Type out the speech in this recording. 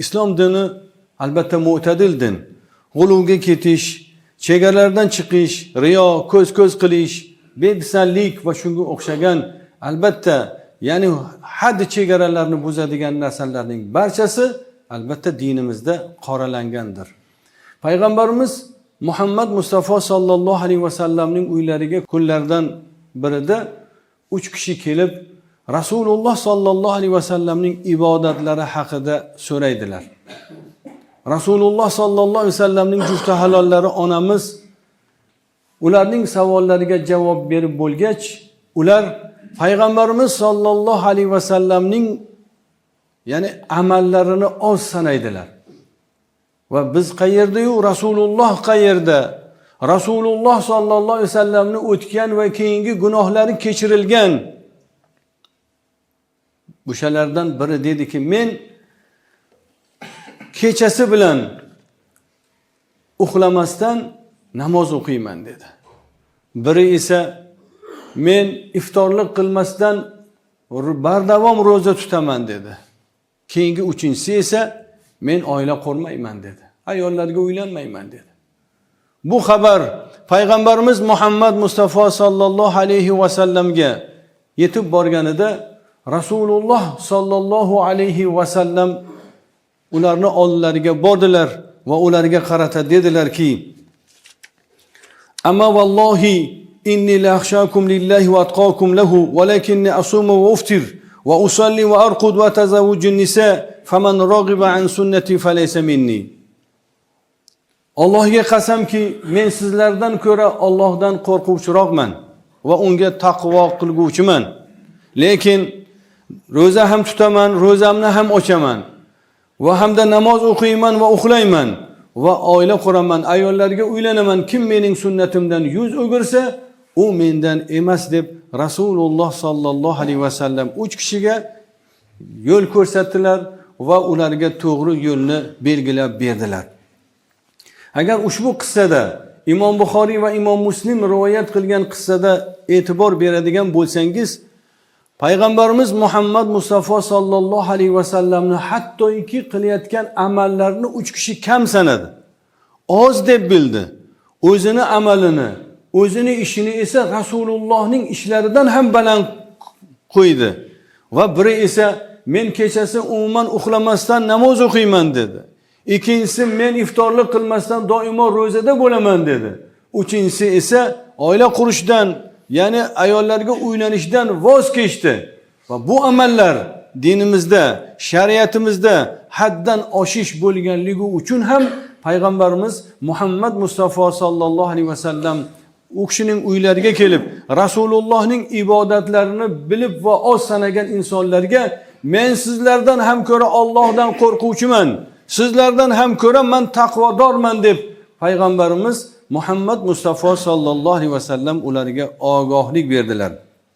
Islom dini albatta mo'tadil din. G'uluvga ketish, chegaralardan chiqish, riyo, ko'z ko'z qilish, bepisandlik va shunga o'xshagan albatta, ya'ni had chegaralarni buzadigan narsalarning barchasi albatta dinimizda qoralangandir. Payg'ambarimiz Muhammad Mustafa sollallohu alayhi vasallamning uylariga kunlardan birida 3 kishi kelib Rasululloh sollallohu alayhi vasallamning ibodatlari haqida so'raydilar. Rasululloh sollallohu alayhi vasallamning jufti halollari onamiz ularning savollariga javob berib bo'lgach, ular payg'ambarimiz sollallohu alayhi vasallamning ya'ni amallarini oz sanaydilar. Va biz qayerda-yu, Rasululloh qayerda? Rasululloh sollallohu alayhi vasallamni o'tgan va keyingi gunohlari kechirilgan. O'shalardan biri dediki, men kechasi bilan uxlamasdan namoz o'qiyman dedi. Biri esa men iftorlik qilmasdan bardavom ro'za tutaman dedi. Keyingi uchinchisi esa men oila qurmayman dedi. Ayollarga uylanmayman dedi. Bu xabar payg'ambarimiz Muhammad Mustafa sollallohu alayhi vasallamga yetib borganida Rasululloh sollallohu alayhi vasallam ularni oldilariga bordilar va ularga qarata dedilarki: "Amma vallohi inni la akhshakum lillahi va atqakum lahu walakinni asumu va uftir va usalli va arqud va tazawwuju nisa faman raghiba an sunnati falaysa minni." Allohga qasamki, men sizlardan ko'ra Allohdan qo'rquvchiroqman va unga taqvo qilguvchiman. Lekin ro'za ham tutaman, ro'zamni ham ochaman va hamda namoz o'qiyman va uxlayman va oila quraman, ayollarga uylanaman. Kim mening sunnatimdan yuz o'girsa, u mendan emas deb Rasululloh sollallohu alayhi vasallam 3 kishiga yo'l ko'rsatdilar va ularga to'g'ri yo'lni belgilab berdilar. Agar ushbu qissada Imom Buxoriy va Imom Muslim rivoyat qilgan qissada e'tibor beradigan bo'lsangiz, payg'ambarimiz Muhammad Mustafa sollallohu alayhi vasallamni hattoki qilayotgan amallarini 3 kishi kam sanadi. Oz deb bildi. O'zini amalini, o'zini ishini esa Rasulullohning ishlaridan ham baland qo'ydi. Va biri esa men kechasi umuman uxlamasdan namoz o'qiyman dedi. Ikkinchisi men iftorlik qilmasdan doimo ro'zada bo'laman dedi. Uchinchisi esa oila qurishdan, ya'ni ayollarga uylanishdan voz kechdi. Va bu amallar dinimizda, shariatimizda haddan oshish bo'lganligi uchun ham payg'ambarimiz Muhammad Mustafa sollallohu alayhi vasallam u kishining uylariga kelib Rasulullohning ibodatlarini bilib va oz sanagan insonlarga men sizlardan ham ko'ra Allohdan qo'rquvchiman, sizlardan ham ko'ra man taqvodorman deb payg'ambarimiz Muhammad Mustafa sollallohu alayhi vasallam ularga ogohlik berdilar.